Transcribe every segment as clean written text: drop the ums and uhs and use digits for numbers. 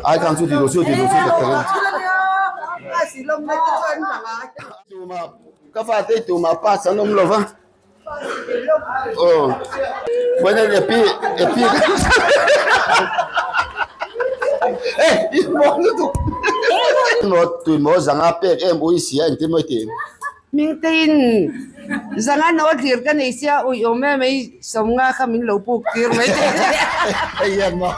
Ai khang chu ti duh su ti duh su tak tak in. Tumah ka fate tumah pass an awm lo va. Aw Vawiin a epi epi eh i maw lutuk maw tui maw zanga pek em ui sia engtin maw i tih. Hmingtein zanga naw thlir ka nei sia ui awm em mai sawmnga kha min lo puk tir mai thei. Hei hian maw.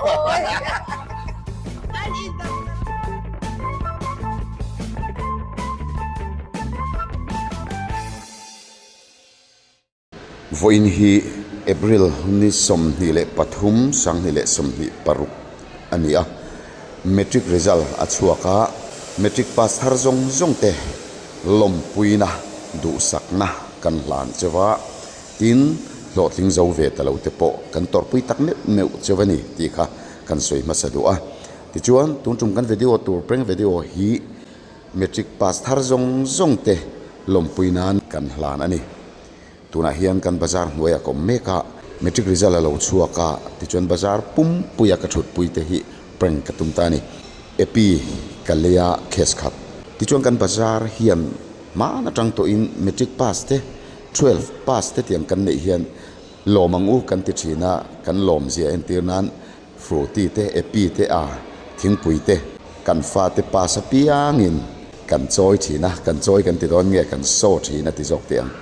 Vawiin hi April ni 23 2026 a ni a, Matric result a chhuak a, Matric pass thar zawng zawng te lawmpuina duhsakna kan hlan cheu a, tin hlawhtling zo ve ta lo te pawh kan tawrhpui tak meuh meuh cheu a ni tih kha kan sawi hmasa duh a. Tichuan tun tum kan video tur prank video hi Matric pass thar zawng zawng te lawmpui nan kan hlan a ni. Tunah hian kan bazar hnuaiah ka awm mek a, matric result a lo chhuak a, tichuan bazar pumpuia ka thutpui te hi prank ka tum ta a ni. Epi ka lei a case khat. Tichuan kan bazar hian hman atang tawhin matric pass te, 12 pass te tiang kan neih hian lawm ang u kan ti thin a, kan lawmzia entir nan Fruity te, Epi te a thingpui te kan fate pass apiangin kan chawi thin a, kan chawi kan ti dawn nge kan show thin a ti zawk teh ang.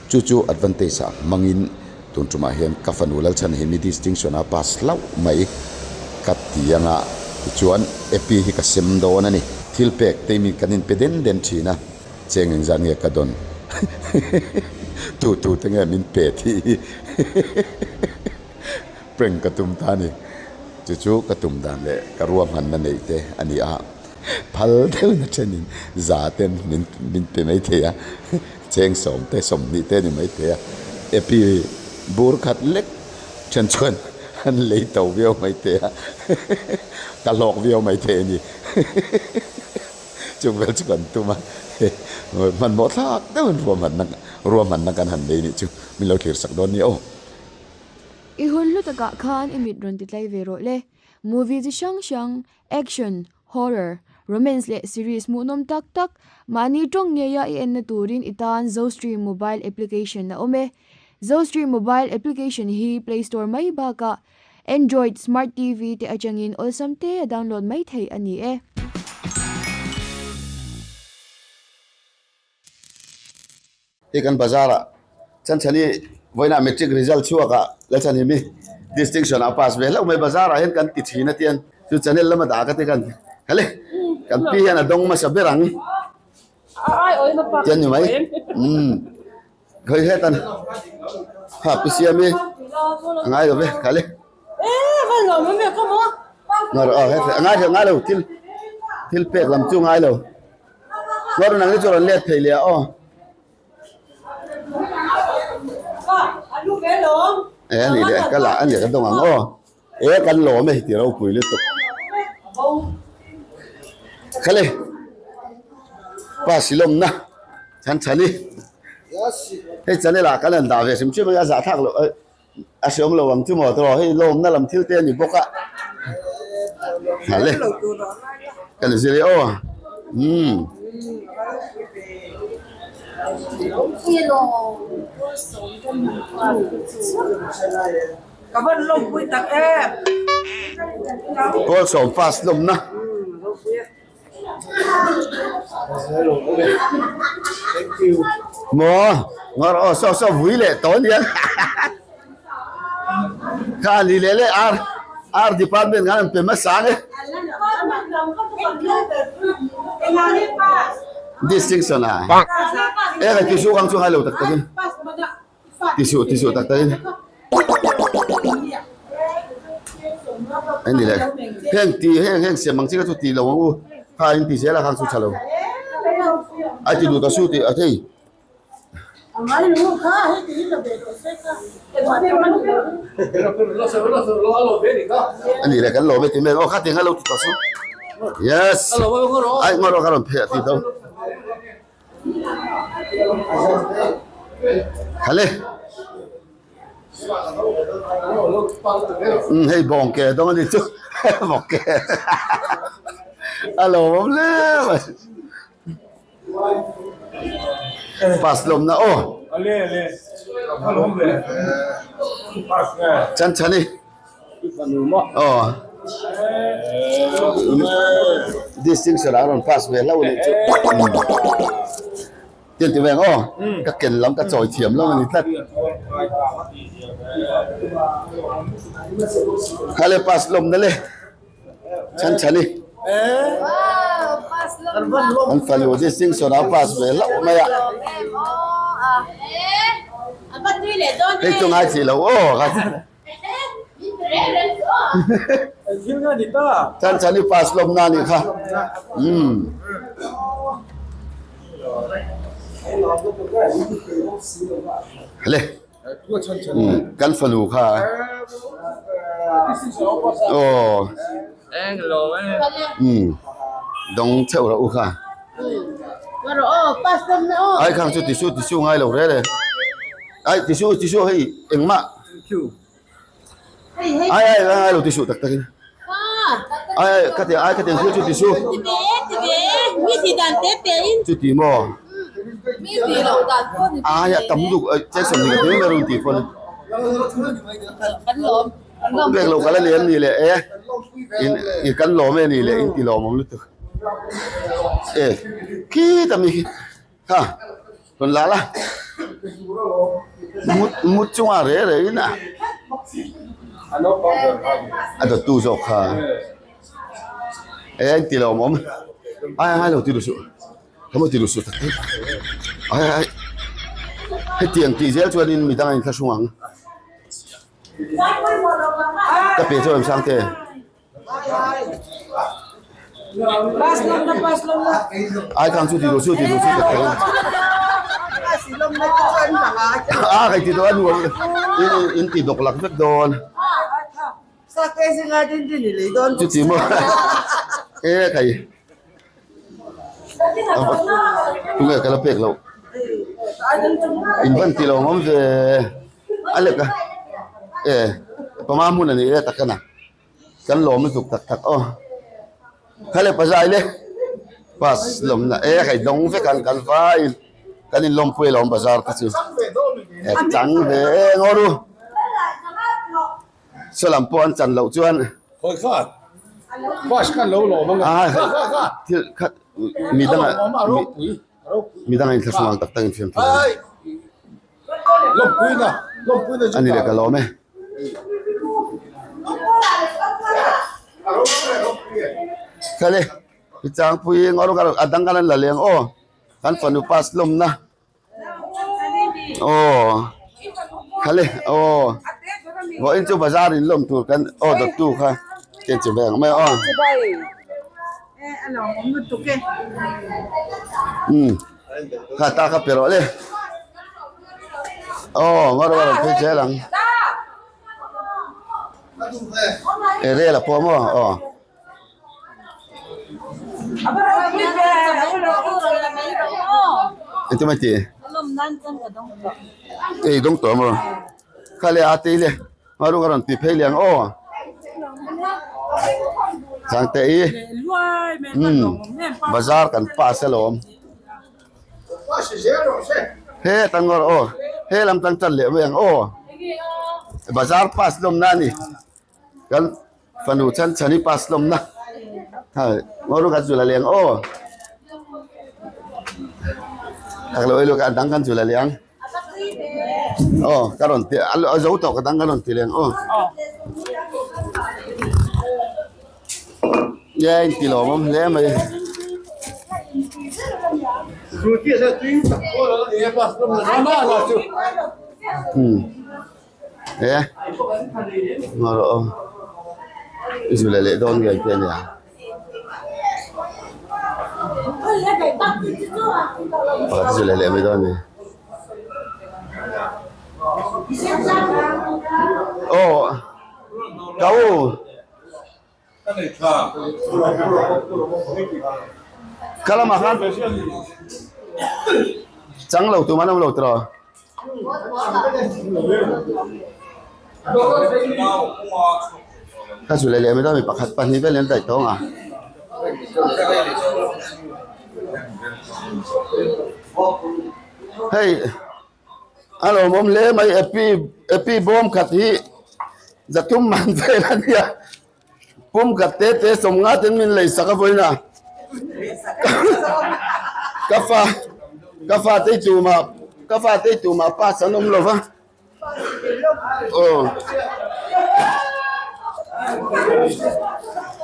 Chu chu advantage ah hmangin tun tumah hian ka fanu Lalchhanhimi distinction a pass hlauh mai ka ti anga tichuan Epi hi ka sem dawn a ni. Thil pek te min kan inpe den den thin a, cheng engzat nge ka dawn tu tu te nge min pe tih hi. Prank ka tum ta a ni. Chu chu ka tum dan leh ka ruahmanna neih te a ni a. Phal deuhin a thenin za ten min min pe mai thei a, cheng sawm te sawmhnih te a ni mai thei a. Epi bur khat lek then chuan an lei to viau mai thei a, ka hlawk viau mai thei a ni. Chung vel chu kan tum a, hmanhmawh thlak deuhin ruahmanna ruahmanna kan han nei nih chu min lo thlir sak dawn nia aw. I hun hlu takah khan i mit rawn ti tlai ve rawh le. Movie chi hrang hrang, action, horror, romance leh series hmuhnawm tak tak, mahni tawng ngeia i enna turin i tan Zostream mobile application a awm e. Zostream mobile application hi Play Store mai bakah Android Smart TV te atangin awlsam te a download mai theih a ni e. Hei kan bazar ah Chanchani vawiinah matric result chhuak ah la chhan himi distinction ah pass ve hlauh mai bazar ah hian kan ti thin a tian chu channel lama dah ka ti khan khale kan pi hian a dawng hmasa ber ang tian ni mai umm khawi hetan ha pi siami a ngai lo ve khale ngai ngai lo thil thil pek lam chu ngai lo. Ngawr nang hi chu rawn let thei leh a aw. E ani leh ka lah ani ka dawng ang aw. E kan lawm e ti ropui lutuk. Khale pa silawmna chhan chhan hi hei channel ah kan han dah ve hrim hrim a zah thlak loh a hreawm lo ang chu maw tawh hei lawmna lam thil te a ni bawk a hale kan zir e aw umm Pawl sawm pass lawmna. Maw ngawr aw saw saw vui leh tawh ania kha ni leh leh ar ar department khan an pe hmasa ang e distinction a e ka tissue kang chu ngai lo tak tak in Tisuh tisuh tak tak in ani le heng ti heng heng siam ang chi kha chu ti lo ang u kha in ti zel a khang chu tha lo a ti duh ta su tih a thei ani le kan lawm e ti mai aw kha ti ang a lo ti ta su yes ai ngawr ka rawn pheh a ti to. Hale. Umm hei bawng ke dawng a ni chu bawng ke a lawmawm hle mai pass lawmna aw chan chhani aw distinction a rawn pass ve hlauh a nih chu. Tiang ti veng aw, ka ken lam ka chawi thiam lo a ni tlat. Kha le pass lawm na le, chhan chhan i. An fanu distinction a pass ve hlauh mai a. Hei chu ngai chi lo aw. Chan chan i pass lawm na nih kha. Umm. Le. Umm kan fanu kha. Aw. Umm dawng theuh rawh u kha. Ai khang chu tisu tisu ngai lo rel e. Ai tisu tisu hei engmah. Ai ai ai lo tisu tak takin. Ai ai ka ti ai ka ti chu chu tisu. Chu ti maw. Ai a tam duk Jackson ni ka ti mai run ti pawn. Pek lo kala lem ni le e. In i kan lawm e ni le in ti lawm awm lutuk. E khi ta mi khi. Kha rawn la la mut mut chungah reh reh in a a dawttu zawk kha e a inti lo awm awm ai ai lo ti duh suh ka maw ti duh suh tak tak ai ai hetiang tih zel chuanin midang a inthlahrung ang ka pe chu Remsangte. Ai khang chu ti duh su ti duh su ka thei a kai ti duh a nuam in in ti dawk lak vek dawn chu ti maw e kai tunge ka la pek loh in van ti lo awm ve a lek a e panga hmun a ni e tak a na. Kan lawm lutuk tak tak aw. Kha le pazai le bus lawmna e hei dawng vek ang kan vaiin kan in lawmpui alawm bazar te chu e chang ve eng aw ru saw lam pawh an chan loh chuan Khawi kha bus khan lo lawm ang a kha kha kha thil kha mi danga mi danga in thlahrung ang tak tak in fiam thei A ni le ka lawm e. Khale i changpui eng aw a dang kan la leng aw kan fanu pass lawm na aw khale aw vawiin chu bazar in lawm tur kan aw dawttu kha chen che ve ang mai aw. Umm. Kha ta kha pe rawh le. Aw ngawr ngawr an phei zel ang. E rel a pawh maw aw. Engtin mai tih? Ei dawng tawh maw? Kha le a tei le. Hmaruk a rawn ti phei leh ang aw. Changte i umm bazar kan pass alawm. He tang ngawr aw he lam tang chan leh mai ang aw. Bazar pass lawmna a ni. Kan fanu chan chhan hi pass lawmna. Hmaruk a zul a leng aw. Thak lo ei luak a dang kan zul a leng. Aw ka rawn ti a zo tawh ka dang ka rawn ti leng aw nia in ti lawmawm hle mai. Umm e ngaw rawh aw i zu leh leh dawn ngei te ania. Pakhat chu leh leh mai dawn a ni. Aw ka u. Ka lamah khan chang lo tum an awm lo tiraw. Ka chu leh leh mai dawn mi pakhat pahnih vel an daih tawng a. Hei a lawmawm hle mai epi epi bawm khat hi zathum man vel a nia pum khat te te sawmnga ten min lei sak a vawiin a ka fa ka fa te tumah ka fa te tumah pass an awm lo va. Aw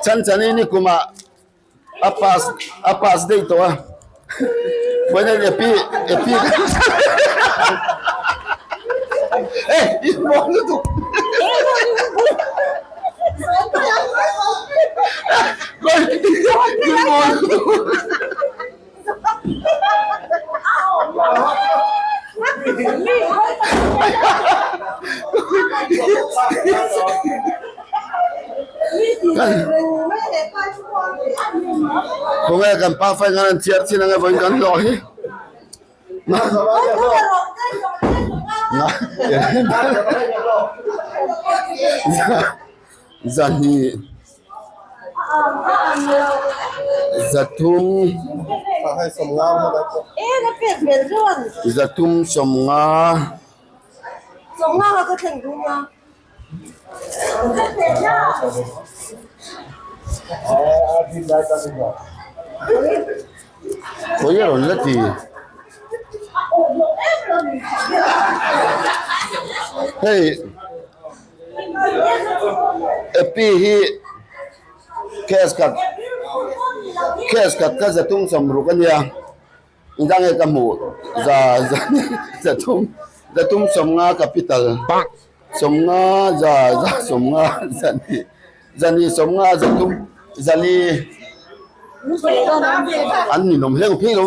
Chan chani ni kumah a pass a pass daih tawh a vawiin epi epi eh i hmuam lutuk i hmuam lutuk. Khawnge kan pa fai khan an chhiar chin ange vawiin kan hlawh hi. Zahnih zathum zathum sawmnga khawi a rawn la ti hei. Epi hi case khat case khat kha zathum sawmruk a nia engzah nge ka hmuh za za zathum zathum sawmnga capital sawmnga za za sawmnga zani zani sawmnga zathum zali an ninawm hle phei lo.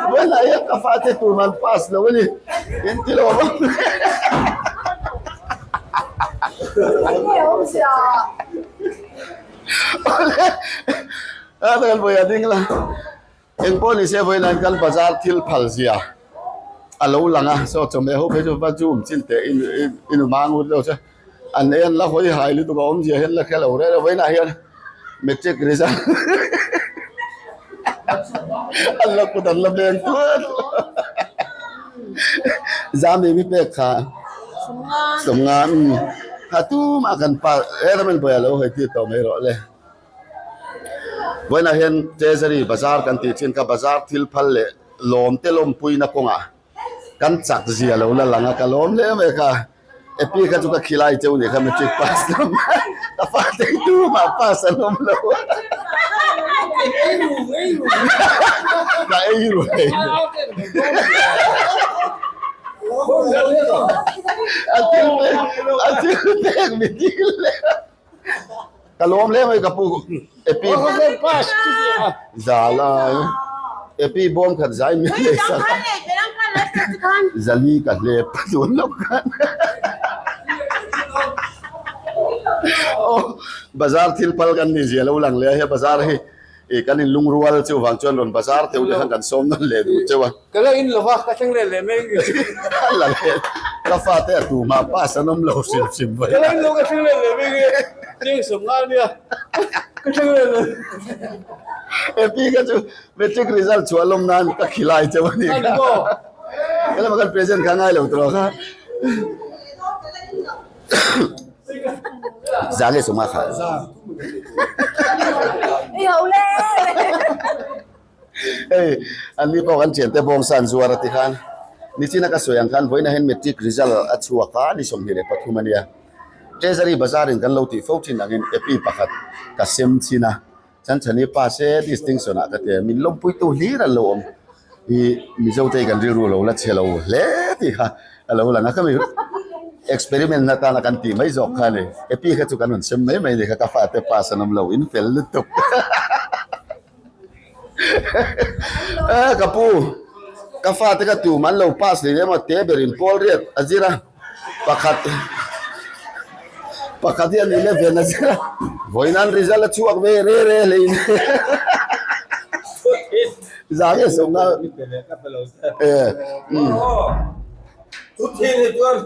Vawiinah hian ka fate tur man pass lo a ni in ti lo ang. A kan vawi a ding la eng pawh ni se vawiinah hian kan bazar thil phal zia a lo lang a saw chawhmeh ho phei chu va zoom chin teh in in mang ut deuh che. An en la hawi hai lutuk a awmzia hian la hre lo reng a vawiinah hian matric result an la kut an la veng tuar zami mi pek kha sawmnga umm kha tumah kan pa he ramen pawh a lo hawi tir tawh mai rawh le vawiinah hian treasury bazar kan tih thin kha bazar thil phal leh lawm te lawmpuina kawngah kan chak zia lo la lang a ka lawm hle mai kha. Epi kha chu ka khilai cheu nih kha matric pass lam ka fa te tu mah pass an awm lo ka ei ru hei a thil pek a thil pek mi dil le ka lawm hle mai ka pu epi zala epi bawm khat zai mi le sak zali ka hlep tun lawk khan aw bazar thil phal kan ni zia lo lang leh a he bazar hi ih kan in lungrual chu vang chuan rawn bazar teuh te khan kan sawm nawn leh duh cheu a. Ka la in lova ka thleng leh leh mai ang A la leh ka fate a tu hma pass an awm lo hrim hrim mai. Ka la in lo ka thleng leh leh mai nge chiang sawm nga ania ka thleng leh leh. Epi kha chu matric result chhuah lawm nan ka khilai cheu a ni kha. Ka lama kan present kha ngai lo tawh kha. Za nge sawm nga kha. Hei an ni pawh kan thiante bawngsa an zuar a ti khan nichina ka sawi ang khan vawiinah hian matric result a chhuak a ni 23 a nia treasury bazar in kan lo tih fo thin angin epi pakhat ka sem chin a chanchani pass e distinction ah ka ti a min lawmpui tu hlir an lo awm ih mizo te hi kan rilru lo la chhe lo hle tih kha a lo lang a khami experiment atana kan tih mai zawk kha a ni epi kha chu kan rawn sem mai mai a ni kha ka fate pass an awm lo in fel lutuk. Eh ka pu ka fate ka tum an lo pass leh emaw te berin pawl riat a zir a pakhat pakhat hian 11 a zir a vawiin an result a chhuak ve re re hlein. Za nge 50. E. Chu thil hi chuan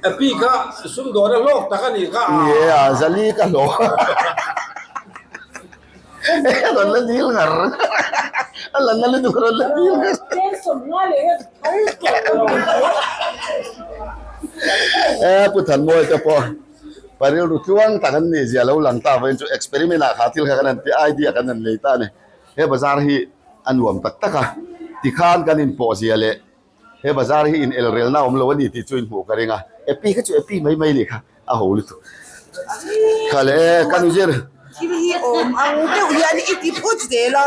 Api kha sumdawn a hlawk tak a nih kha. Ni e a, Zali ka hlawk. Rawn la dil ngar. A la na lutuk rawn la dil ngar. E Pu Thanmawi te pawh pa rilru tluang tak an nih zia lo lang ta vawiin chu experiment ah kha thil kha kan han ti idea kan han nei ta a ni. He bazar hi a nuam tak tak a, tikhan kan inpawh zia leh He bazar hi in elrelna awm lo a ni tih chu in hmuh ka ring a, Epi kha chu Epi mai mai nih kha a ho lutuk. Kha le e, ka nu zir. Thil hi awm ang deuh hian i ti phut zel a.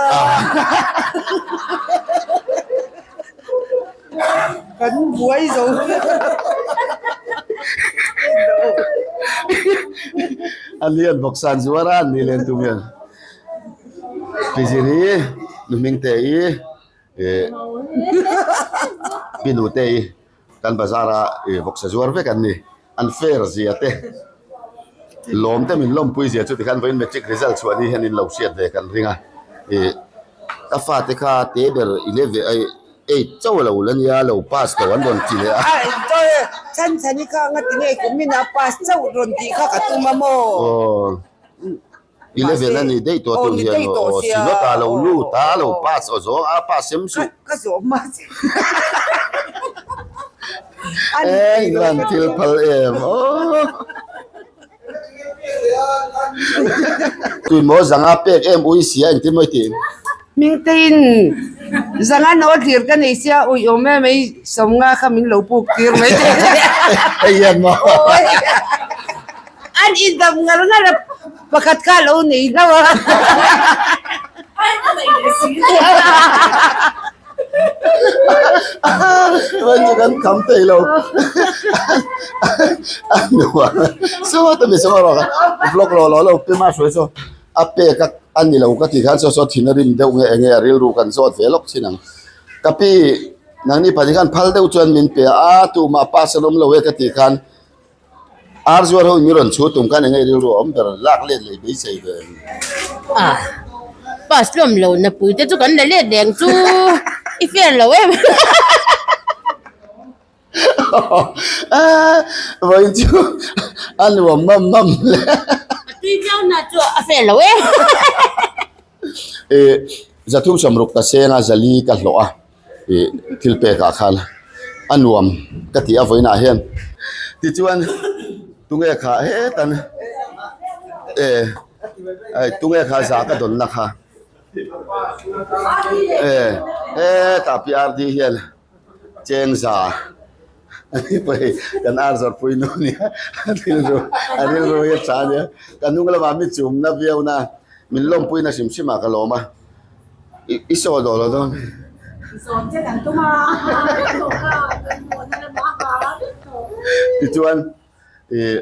Kan buai zo. A lian bawk san zuar a, an ni len tum hian. Pi zir hi nu hming te i. Pi nute hi kan bazar a vawksa zuar vek an ni an fair zia te lawm te min lawmpui zia chu tikhan vawiin matric result chhuah ni hian in lo hriat ve kan ring a ih ka fate kha te ber eleven eight chauh a lo la nia lo pass lo an rawn ti leh a. Chhan chhan hi kha anga tinge kumin a pass chauh rawn tih kha ka tum a maw. 11 a ni daih tawh tur hian aw synod ah lo lut a lo pass aw zawng a pass sem suh eng lan thil phal em aw tuimaw zanga pek em ui sia engtin maw i tih. Hmingtein zanga no thlir ka nei sia ui awm em mai 50 kha min lo puk tir mai thei hei hian maw. An indam ngar ngar a, pakhat kha a lo nei hlauh a. Chuan chu kan kham thei lo. A nuam saw ta mi saw rawh a vlog lo lo lo pi ma hruai saw a pek a a ni lo ka tih khan saw saw thin a rim deuh nge enge a rilru kan zawt ve lawk thin ang. Ka pi nangni pahnih khan phal deuh chuan min pe a, tumah pass an awm lo e ka tih khan Ar zuar ho in mi rawn chhu tum khan enge rilru a awm ber lak let leh beisei ve ang. A pass hlawm lo na pui te chu kan la let leh ang chu i fair lo em. Vawiin chu a nuam mam mam hle. A tui viau na chu a fair lo em. 360 ka seng a zali ka hlawh a. Ih thil pek ah khan a nuam ka tih a vawiin ah hian tichuan tunge kha hetan e ai tunge kha za ka dawn na kha e hetah PRD hian cheng za kan ar zawrh pui nu nia a rilru a rilru hi a tha ania ka hnung lamah mi chum na viau na min lawmpui na hrim hrim ah ka lawm a. I saw daw lo dawn. Tichuan ih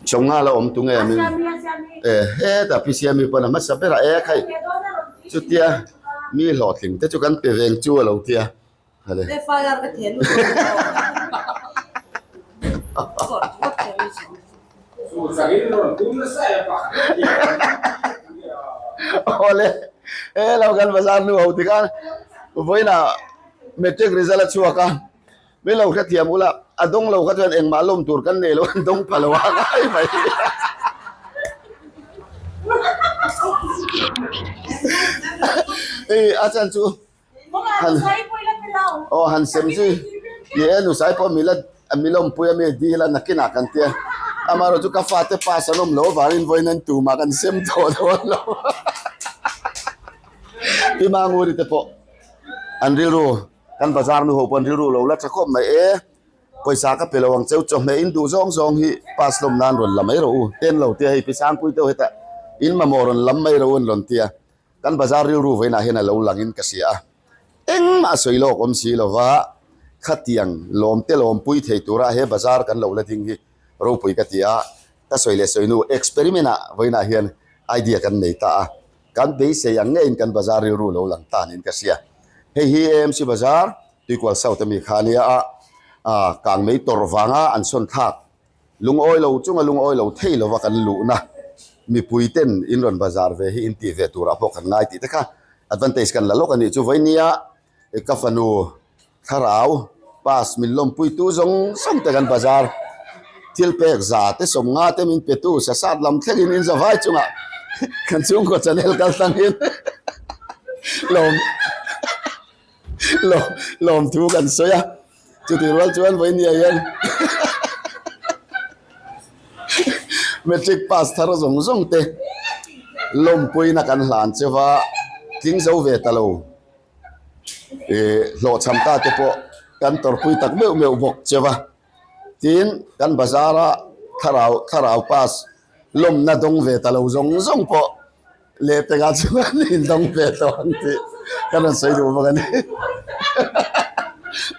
Chawngha la awm tunge min e hetah Pi Siami pawn a hmasa berah e khai chutia mi hlawhtling te chu kan pe veng chu a lo tia. Awle he lo kan bazar nu ho tikhan vawiinah matric result a chhuak a min lo hrethiam ula a dawng lo kha chuan engmah lawm tur kan nei lo an dawng pha lo a ngai mai hei a chan chu. Han aw han sem zui ni e nusai pawh mila milawmpui a mi dil a nakinah kan tia amaherawhchu chu ka fate pass an awm loh avangin vawiin an tumah kan sem tawh dawn lo Pi Manguri te pawh an rilru kan bazar nu ho pawh an rilru lo la tha khawp mai e pawisa ka pe lo ang cheu chawhmeh in duh zawng zawng hi pass lawm nan rawn la mai rawh u ten lo tia hei Pi Sangpui te ho hetah in mamawh rawn lam mai rawh u an rawn tia. Kan bazar rilru vawiinah hian a lo langin ka hria a, engmah sawi lawk awm si lova khatiang lawmte lawmpui thei tura he bazar kan lo la ding hi ropui ka ti a, ka sawi leh sawi nu experiment ah vawiinah hian idea kan nei ta a, kan beisei ang ngeiin kan bazar rilru lo lang ta niin ka hria. Hei hi AMC Bazar, Tuikual South ami kha ania a, kangmei tawrh vanga an sawn thlak Lungawi lo chunga lungawi lo thei lova kan luhna mipui ten in rawn bazar ve hi in tih ve turah pawh kan ngai tih te kha. Advantage kan la lawk a nih chu vawinia ka fanu thlarau pass min lawmpuitu zawng zawng te kan bazar thil pek za te sawmnga te min petu sasat lam thlengin in zavai chungah kan chhungkaw channel kal tlangin lawm lawm lawmthu kan sawi a chutih rual chuan vawinia hian matric pass thar zawng zawng te lawmpuina kan hlan cheuh a tling zo ve ta lo. Ih hlawhchham ta te pawh kan tawrhpui tak meuh meuh bawk cheu a, tin kan bazar a thlarau thlarau pass lawmna dawng ve ta lo zawng zawng pawh leh pekah chuan in dawng ve tawh ang tih ka rawn sawi duh bawk a ni.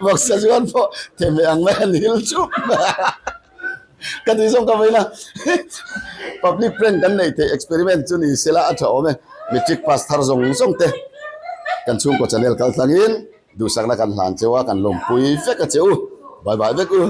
Vawksa chuan pawh thehmeh ang mai a ni hil chup mai a. Ka tih zawng ka vawiin a, public prank kan neih theih experiment chu ni sela a tha awm e. Matric pass thar zawng zawng te kan chhungkaw channel kal tlangin duhsakna kan hlan cheu a, kan lawmpui vek a che u. Bye bye vek u.